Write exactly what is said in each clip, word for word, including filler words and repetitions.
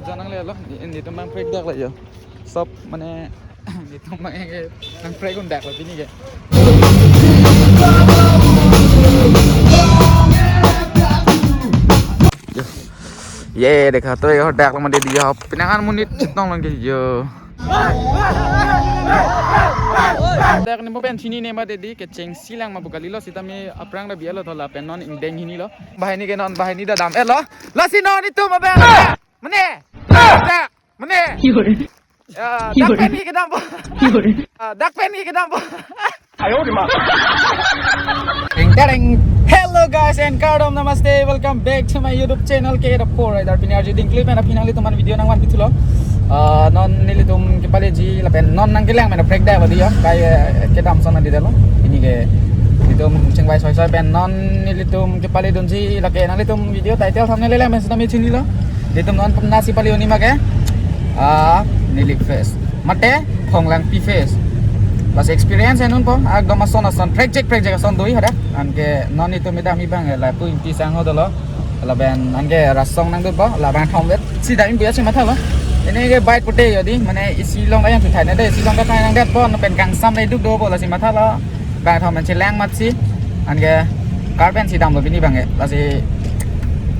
Janang le lo, ni, ni tum bang prekdak le yo. Sob mane, ni tum bang ke, bang prek undak lo pini ke. Yo. Ye, dekha to yo, dak lo mande dia. Pinangan monit chetong lang ke yo. Dak ni mo pen chinine ma dedi, kechengsi lang ma bu kalilo, sitame aphrang ta bi-et lo, to lapen non ingdeng hini lo. Banghini ke non, banghini ta dam-et lo. Lasi non itum abang. Mane. Dak, mane. Yore. Ya, dak pen ke kedam po. Yore. Ah, dak pen ke kedam po. Ayo di ma. Teng tereng. Hello guys and kardom, namaste. Welcome back to my YouTube channel K the Four Rider. Pini arju ding clip na pinang litum an video nangvan pithulo. Ah, non nelitum kepaleji lapen non nangkelang mena prekdak badi ya. Kai, eh, kedam son na di dalo. Pini ke itum chingvai soi soi pen non nelitum kepaledunji lake nanglitum video title thumbnail le men sitame chinilo. Itum non pemnasi pale uni ma ke. Ah, Nilik Fest. Mate, Phonglangpi Fest. Lasi experience enun po, ekdom ason ason, prekjek prekjek ason doi hadak. Anke non itum idam ibang la pu ingti sang ho dolo. Lapen anke rasong nangdut po, labang thom vet. Si dam ibu ya si matha lo. Ini ke bike pute yo di, mane isi long kayang tuthai nade, isi long kayang nangdet po, no pen kangsam le duk do po, lasi matha lo. Bang thom pen chelang mat si. Anke car pen si damlo pini bang ke. Lasi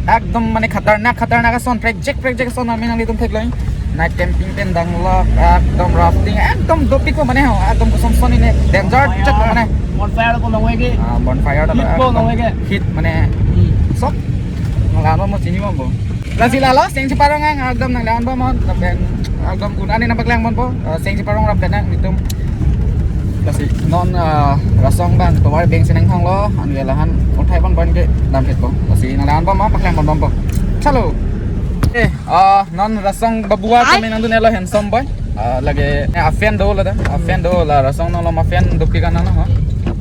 ekdom mane khatarnak khatarnak ason, prekjek prekjek ason, amin nanglitum theklong. Night camping pen danglo, ekdom rafting, ekdom dopik ko mane ho, ekdom koson son ini danger chot mane. Bonfire ko nangwege. Ah, bonfire ta hit ko nangwege, ekdom hit mane. Hmm. Sok. Nanglangbom mo, chinibom po. Lasi lalo, seng cheparong ang, ekdom nanglangbom mo, lapen ekdom un-an nangpaklangbom po, eh, seng cheparong rap pen nang itum. Lasi non, eh, rasong bang tovar beng si nangthonglo, anke lahan uthai pon pon ke dam phet po. Lasi nanglangbom mo, paklangbom po. Chalo. Eh, ah, non rasong babua kami nangdun-et lo, handsome boy. Ah, lake, eh, a-fan do lo da. A-fan do la rasong non lo ma-fan dopik an nang ho.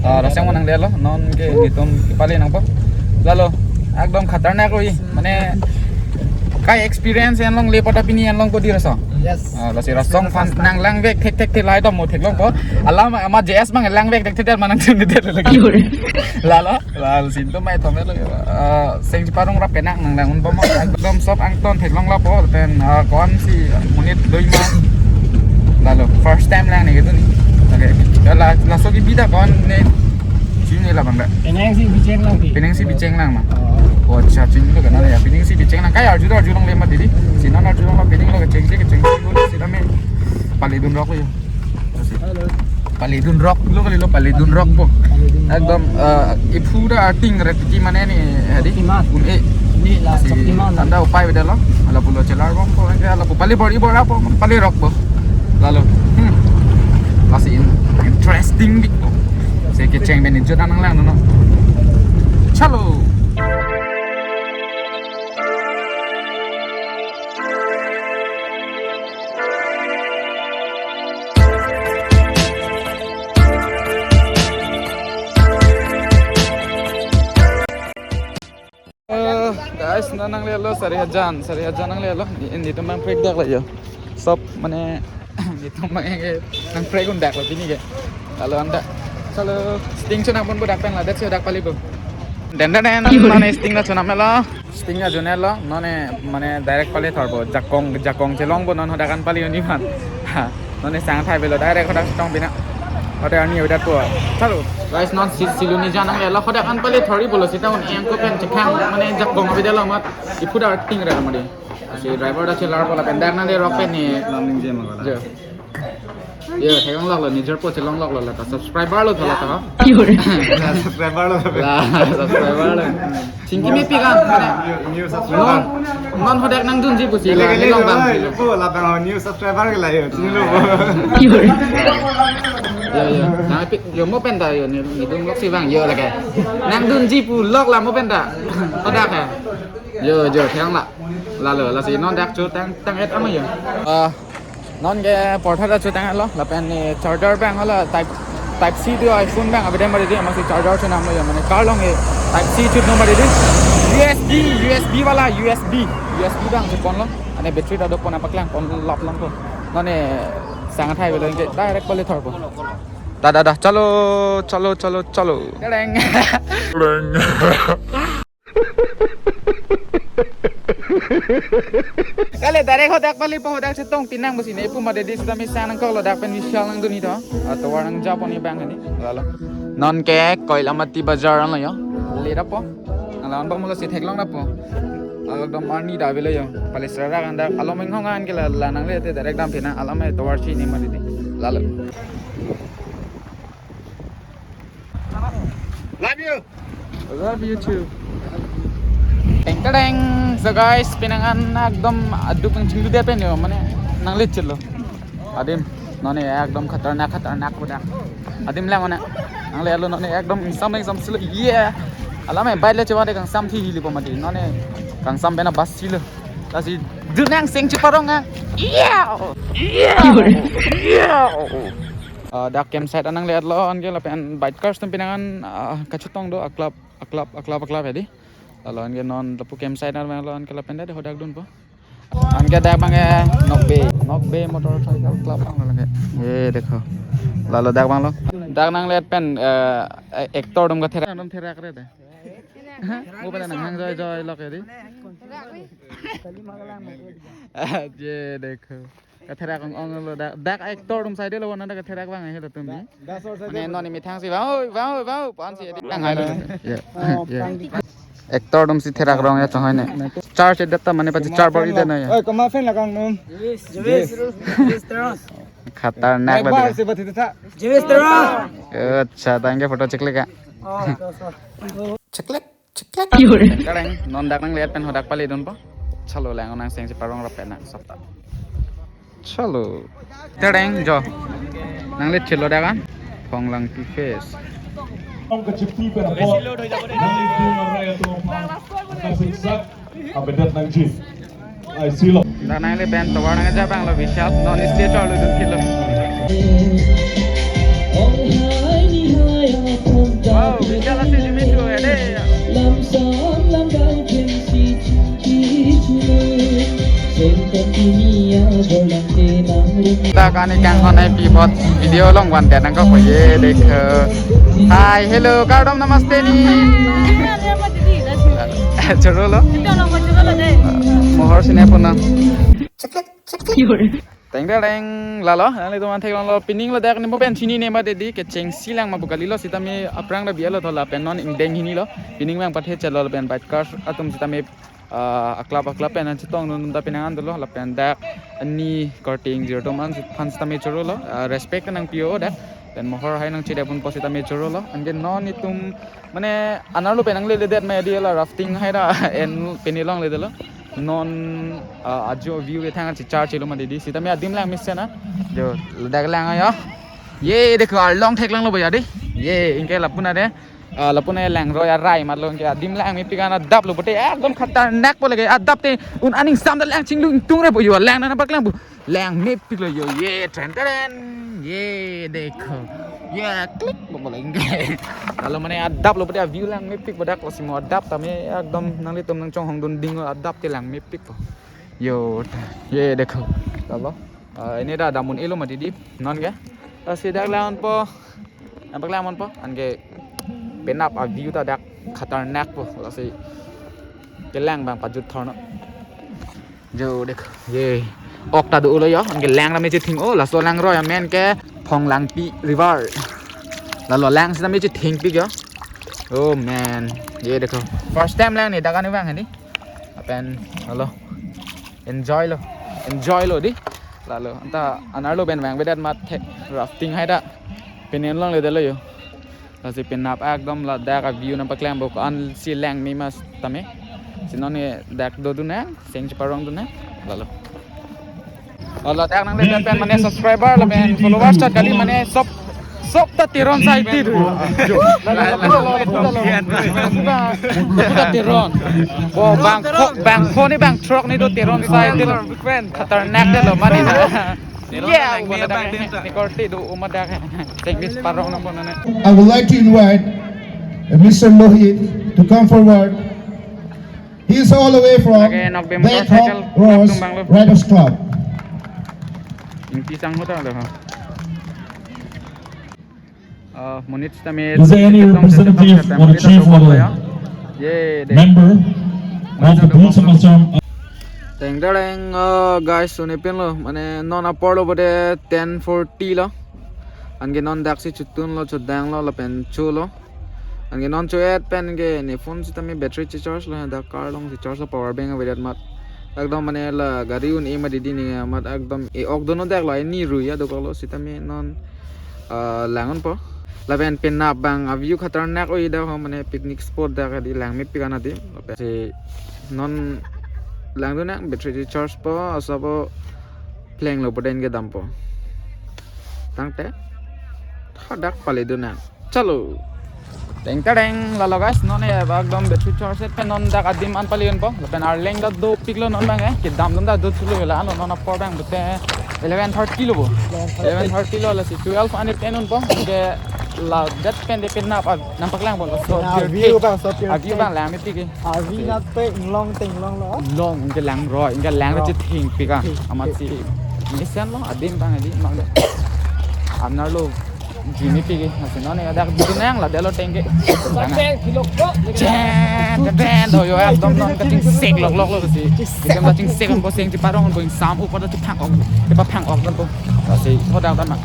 Ah, rasong mo nangle lo, non ke itum kepale nangpo. Lalo, ekdom khatarnak oi. Mane kai experience en longle po ta pini en long ko di rasong. Yes. Ah, lasi rasong fan nanglang vek thek thek thek lai to mo theklong po. Alam ama J S bang lang vek thek thek thek ma nangchun det lagi. Lalo, lalo sin to mai to melo. Ah, seng cheparong rap pen nang nanglang un po mo. Ekdom sob angton theklong lapo pen, ah, ko-an si monit doi ma. Lalo first time lang ne gitu ni. Oke. La, laso kebida ko-an ne. Chinine labang da. Penang si bicheng lang di. Penang si bicheng lang ma. Oh. Oh, acha, chinilo kana ya. Penang si bicheng lang. Kai arju arju longle ma didi. Si non arju longle, penang lo kechengsi kechengsi ko sitame paledun rok lo yo. Halo. Paledun rok lo kalilo, paledun rok po. Paledun rok. Ekdom, eh, iphu ta arting ret ki mane ni hadi. Shaktiman. Un-e. Ni la si Shaktiman. Tanda upai beda lo. Ala pulo chelar bom po, ala pu pale bor i bor apo, pale rok po. Lalo. Hmm. Lasi in-, interesting bik po. Si kecheng pen injut anang lang no. Chalo. Eh, guys, non nangle lo Sarihajan, Sarihajan nangle lo. Ni, ni tum bang prekdak lo yo. Sob mane, ni tum bang ke, bang prek undak lo pini ke. Lalo anta. Chalo, sting chunang pon po dak pen la, that's your dak pale po. Den den den, mane sting ta chunang melo. Sting ta chunang lo, none mane direct pale thor po, jakong, jakong chelong po non hadak an pale uni man. Ha, none sang thai belo direct hadak chetong pina. Hote ani udat po. Chalo. Guys, non si siluni janang le lo hadak an pale thori bolo sita un-e angko pen chekhang mane jakong avedet lo mat. Iphu ta arting ra mari. Si driver ta chelar po lapen dak nang le rok pen ni. Lamning je mangala. Jo. Yo, theklong lok lo, nijor po chelong lok lo, la ta subscriber lo thola ta. Yo re. La subscriber lo. La subscriber lo. Chingki mepik an. New, new subscriber. Non, non hadak nangdunji pusi la, kali, kali, nilong bang. Yo, po, labang new subscriber ke la yo, chinilo po. Yo re. Yo, yo. Nangpik, yo mo pen ta yo, ni, nidun lok si bang, yo lake. Nangdunji pu lok la mo pen ta. Hadak ya. Yo, jo, theklong la. Lalo, lasi non dak chutang, tang-et ama yo. Ah, non ke portha ta chutang lo, lapen ni charger bang hala type, type C do iPhone bang, abang mari di, amatsi charger chunang lo yo, mane car along ke type C chut no mari di. U S B, U S B wala, U S B, U S B bang chut pon lo, ane battery ta do pon apaklang pon lap lang po. None sang thai belo ke direct pale thor po. Da, da, da, chalo, chalo, chalo, chalo. Tereng. Tereng. Kali direct hodak pali po, hodak chetong pinang besi ne pu made di sita mi sang nangkok lo, dak pen Vishal nangdun hito. Atovar nangjapo ni bang ni. Lalo. Non ke Koilamati bazar lo yo. Lira po. Nanglang bang mulo si theklong na po. Alok dom arni da bilo yo. Palisra rak andak alom inghong an ke la, la nangle te direct dam pina alam e tovar si ni mari di. Lalo. Love you. Love you too. Teng teng. So guys, pinangan ekdom aduk nang chingdu de pen yo, mane nanglit chelo. Adim, none ekdom khatarnak, khatarnak bodak. Adim lang ona. Nangle alo none ekdom ingsam ingsam silo. Yeah. Alam e bike le chewa de kangsam thi hili po mati. None kangsam bena bas silo. Lasi dunang seng cheparong ah. Yeah. Yeah. Yeah. Ah, dak campsite anang le alo anke lapen bikers atum pinangan, ah, kachetong do aklap aklap aklap aklap ya di. Lalo anke non lapu campsite anang lo anke lapen dak hodak dun po. Anke dak bang ke Nokbe, Nokbe Motorcycle Club bang lo anke. Ye dekho. Lalo dak bang lo. Dak nanglet pen, eh, actor atum katherak atum therak re de. Mo pen nanghang joi joi lok ya di. Ah, ye dekho. Katherak ong ong lo dak, dak actor atum side lo na dak katherak bang he lo atum ni. Mane non ni methang si bang oi bang oi bang oi pan si dak hai lo. Ya. Ya. Actor atum si therak rong ya chong hai ne. Charge data mane pa charge bor ide na ya. Oi, koma fan lakang num. Javis, Javis, Javis Teron. Khatarnak la. Bar dia. Se bathi tha. Javis Teron. Acha, thank you photo check leka. Oh, so, so. Check lek. Cheklek. Tereng, non dak nanglet pen hodak pali dun po. Chalo lang nang seng cheparong rap pen nang sapta. Chalo. Tereng jo. Nanglet chelo dak an. Phonglangpi Fest. Ang kachipi pen apot. Nang itu ngarai atau apa? Kasih sak. Abedat nang ji. Ai silo. Dak nangle pen tovar nangja bang lo Vishal non stage arlo dun thilo. Wow, Vishal ase jumi chu ede. Dak ani kanghon ai pi bot video along van det nangkok ye dekho. Hi, hello, kardom namaste ni. Choro lo. Mohor sine puna. Teng teng lalo, nanglitum an theklong lo, pining lo dak ni mo pen chini ne ma dedi kechengsi lang ma bukali lo sitame aphrang da bialo thola pen non ingdeng hini lo, pining mang pathe chelo pen bikers atum sitame, ah, aklap aklap pen an chetong nun ta pinangan dolo lapen dak ani korting zir atum an phan sitame choro lo, ah, respect nangpi-o dak pen mohor hai nangchedap un po sitame choro lo, anke non itum mane anerlo pen nangle ledet ma di la rafting hai da en pini longle dolo. Non, ah, ajo view ke thang si charge lo ma di di. Sitame adim lang mesen na. Jo, ladak lang ayo. Ye, dekho arlong theklong lo boya di. Ye, ingke lapuna de. Ah, lapuna lang roi arai matlo ingke adim lang mepik an adap lo bote. Ekdom khatarnak po lage adap te un aning sam da lang chinglu tung re boyo. Lang na paklang bo. Lang mepik lo yo. Ye, tren tren. Ye, dekho. Ye, klik bo bola ingke. Lalo mane adap lo bote view lang mepik bodak lo simo adap tame ekdom nanglitum nangchonghong dun ding lo adap te lang mepik po. Yo, ye dekho. Lalo. Ah, ini da damun elo ma di di. Non ke? Lasi dak lang po. Nampak lang po. Anke penap a view ta dak khatarnak po. Lasi kelang bang pajut thorno. Jo dekho. Ye. Ok ta do lo yo. Anke lang la me chething o. Laso lang roi amen ke Phonglangpi River. Lalo lang sita me chething pik yo. Oh man. Ye dekho. First time lang ni dak ani bang ni. Lapen lalo enjoy lo, enjoy lo di. Lalo anta anerlo pen vangvedet mat the rafting hai da pini longle dolo yo. Lasi penap ekdom ladak a view nangpaklang bo ko-an si lang me mas tame. Si non ne dak do dun na, seng cheparong dun na. Lalo. Lalo dak nangledet pen mane subscriber lapen followers chot kali mane sob sob ta Teron side ti do. Lapu ta Teron. Bo bang pho, bang pho ni bang truck ni do Teron side ti lo. Khatarnak de lo mane na. Yeah, ni korte do uma dak. Thank you parong nang pon na. I would like to invite, uh, Mister Lohit to come forward. He is all the way from Lake Nokbe Bangkok Motorcycle Ross Club, Banglo. Riders Club. Ingti sang hotel lo ha. Uh, monit sitame. Is there any representative or the chief or the member of the Bhilsa Massam? Teng tereng, uh, guys, un-e pinlo, mane non apor lo bode ten forty lo. Anke non daksi chotun lo, chodang lo, lapen cho lo. Anke non cho-et pen ke ne phone sitame battery che-charge lo, dak car along che-charge lo, power bank avedet amat. Ekdom mane la gari un-e ma didi ne amat ekdom e-ok dono dak lo, ini ru ya dokok lo sitame non, ah, lang-unpo. Lapen penap abang a-view khatarnak oi dak ho, mane picnic spot dak di langmepik an adim. Lapen si non langdun nang, battery charge po, asabo plenglo po, den ke dampo. Tangte hadak pale dun nang. Chalo. Teng tereng, lalo guys, non e ekdom battery charge pen non dak adim an pale unpo. Lapen arleng ta dopiklo non abang e. Kedam dun ta dut sulo la, non apor abang bute eleven thirty lo bo. Eleven thirty lo, lasi twelve anit ten unpo. Ke la dat pen de penap nangpaklangpo, so a-view abang, so a-view abang langmepik ke. A-view nat pe inglong tenglong lo. Long, anke lang roi, anke lang roi. Chethengpik a. Thengpik. Amatsi mesen lo, adim abang, adim abang de. Anar lo juni pik ke, lasi non e dak dun nang, la delo teng ke. Chen, chen, chen, do yo, ekdom non kachingsek loklok lo si. Ekdom kachingsek ko seng cheparong ko, sam upor ta chephang-ok, chepaphang-ok ko. Lasi hadak damnang.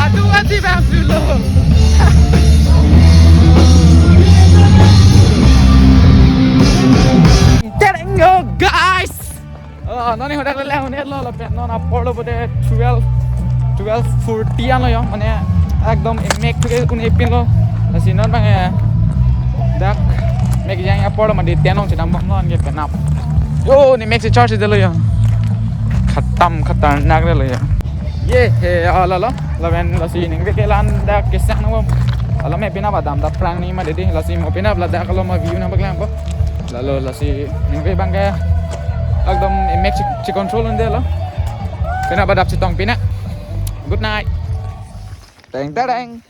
Aduh, aji bang dulu. Tereng yo, guys. Oh, non e hadak le lang-un-et lo, lapen non apor lo bode twelve, twelve forty an lo yo, mane ekdom emek ke un-e pinlo. Lasi non abang e dak mek jang apor lo, mane ten ong chedam bom non ke penap. Yo, ne mek si charge de lo yo. Khatam, khatarnak de lo yo. Ye he, ala lo. Lapen lasi ningve ke la-an dak kesang nang bom. Ala me penap adam dak prang ni ma didi, lasi mo penap ladak lo ma view nangpaklangpo. Lalo lasi ningve abang ke ekdom emek che, che-control un-e lo. Penap adap chetong pina. Good night. Teng tereng.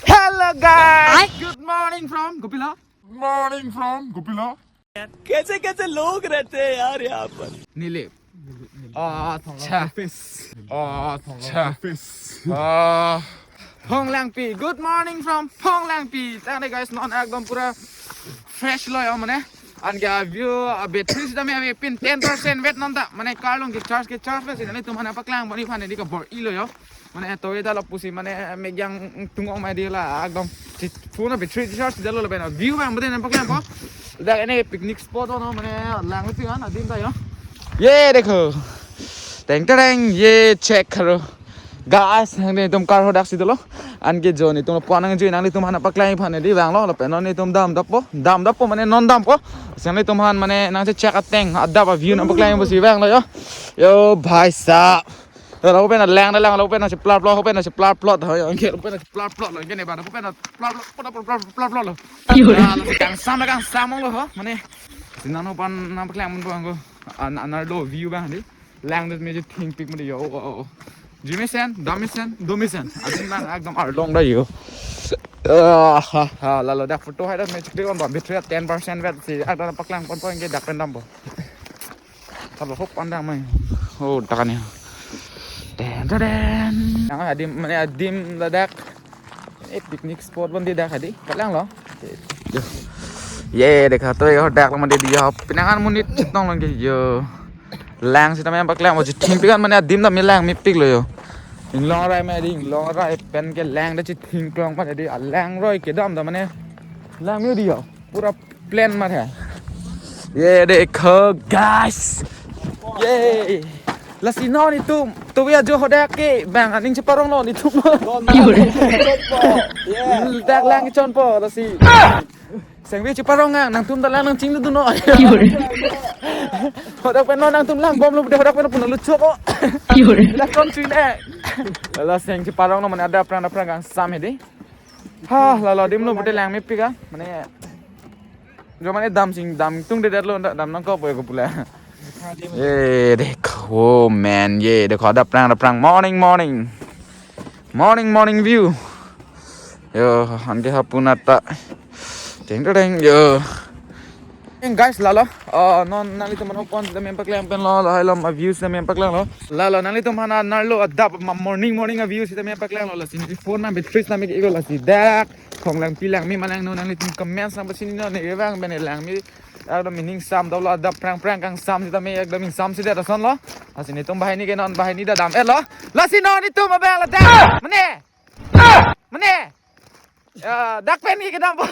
Hello guys. Hi. Good morning from Gopila. Morning from Gopila. कैसे कैसे लोग रहते हैं यार यहाँ पर। Nilip. Acha. Office. Acha. Office. Ah. Phonglangpi. Good morning from Phonglangpi. Tang dei guys, non ekdom pura fresh lo yo mane. Anke a-view, a-battery sitame ave pin ten percent vet non ta. Mane car along ke-charge, ke-charge lo si nanglitum aphan paklangpon aphan dei kabor-i lo yo. Mane to eda lo pusi mane mek jang tung-ong ma dei la ekdom. Phone a-battery charge da lo lapen a-view abang bede nangpaklangpo. Dak ene picnic spot ono mane langpik an adim ta yo. Ye dekho. Teng tereng, ye check karo. Guys, nanglitum car hadak si dolo. Anke jo netum lapu-an nangjoin nanglitum aphan paklang aphan dei vanglo, lapen non netum damdappo, damdappo mane non dampo. Lasi nanglitum aphan mane nangche-check ateng adap a-view nangpaklangpo si vanglo yo. Yo bhai sahab. Yo, lapu pen lang, lang, lapu pen cheplap plop, lapu pen cheplap plop, ho, yo, anke lapu pen cheplap plop lo, anke ne ba, lapu pen plap plop, plap plop, plap plop, plap plop lo. Yo. Ah, lasi kangsam, kangsam lo ho, mane. Sinan ho pan nangpaklangpon abang ko. An, anar do view abang dei. Langdet me chethengpik mane yo. Oh, oh, oh. Jimisen, damisen, domisen. Adim abang ekdom arlong da yo. Ah, ha, ha, lalo dak photo hai da me cheklik on ba, battery ten percent vet si. Ada paklangponpo, anke dak pen dampo. Kalau hop pandang mai. Oh, dak ani. Den, den, den. Yang adim, mane adim ladak. Eh, picnic spot pon dei dak hadi. Paklanglo. Yo. Ye, dekha to, yo, dak lo mane di yo. Pinangan monit chetong longji yo. Lang sitame paklangpo, chethingpik an mane adim ta me langmepiklo yo. Inglong arai mane di, inglong arai pen ke lang ta chethingklong mane di, alangroi kedam ta mane langme di yo. Pura plain mane. Ye, dekho guys. Ye. Lasi non itum, to ya jo hodak ke bang aning cheparonglo itum. Dak lang chonpo lasi. Sengve cheparong ang, nangtum ta lang nangchingdunnon. Hodak pen non nangtum langbomlo, hodak pen puno luchok o. Dak kon chuin e. Lalo seng cheparonglo mane adap aphrang aphrang kangsam hedi. Ha, lalo adim lo pute langmepik a. Mane jo mane dam sing dam tungdedetlo, dam nangkokpo ko pule. Ye, dekho, oh man, ye, dekho, adap aphrang, adap aphrang, morning, morning. Morning, morning view. Yo, anke hapu nata. Teng teng yo. Teng guys, lalo. Oh, non nanglitum aphan pon sitame paklang pen lo, lahai alam a-view sitame paklanglo. Lalo nanglitum aphan nanarlo adap ma morning, morning a-view sitame paklanglo. Lasi phone na battery sitame ke-iklo lasi dak. Khong langpi langme ma langno, nanglitum comments nangpachininon, ne vang bene langme. Ekdom ining sam dolo, adap aphrang aphrang kangsam sitame ekdom ingsamsedet asonlo. Lasi netum banghini ke non banghini ta dam-etlo. Lasi non itum abang ladak. Mane. Mane. Ya, dak pen ke kedampo.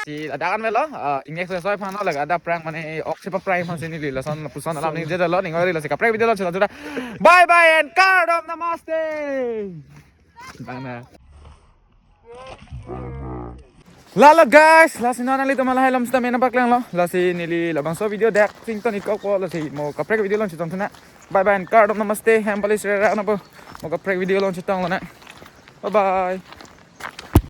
Si ladak an melo, ah, ingnek soi soi aphan lo, laga adap aphrang mane ok si paprai aphan si neli lason lapuson alam ningjedetlo, ning ori lasi kaprek video lo, sudah sudah. Bye bye and kardom namaste. Bang na. Lalo guys, lasi non nanglitum lahai alam sitame nangpaklanglo. Lasi neli labangso video dak sing ton-ikkokpo, lasi mo kaprek video along chetongthu nang. Bye bye and kardom namaste. Hem pali srera nangpo. Mo kaprek video along chetonglo nang. Bye bye.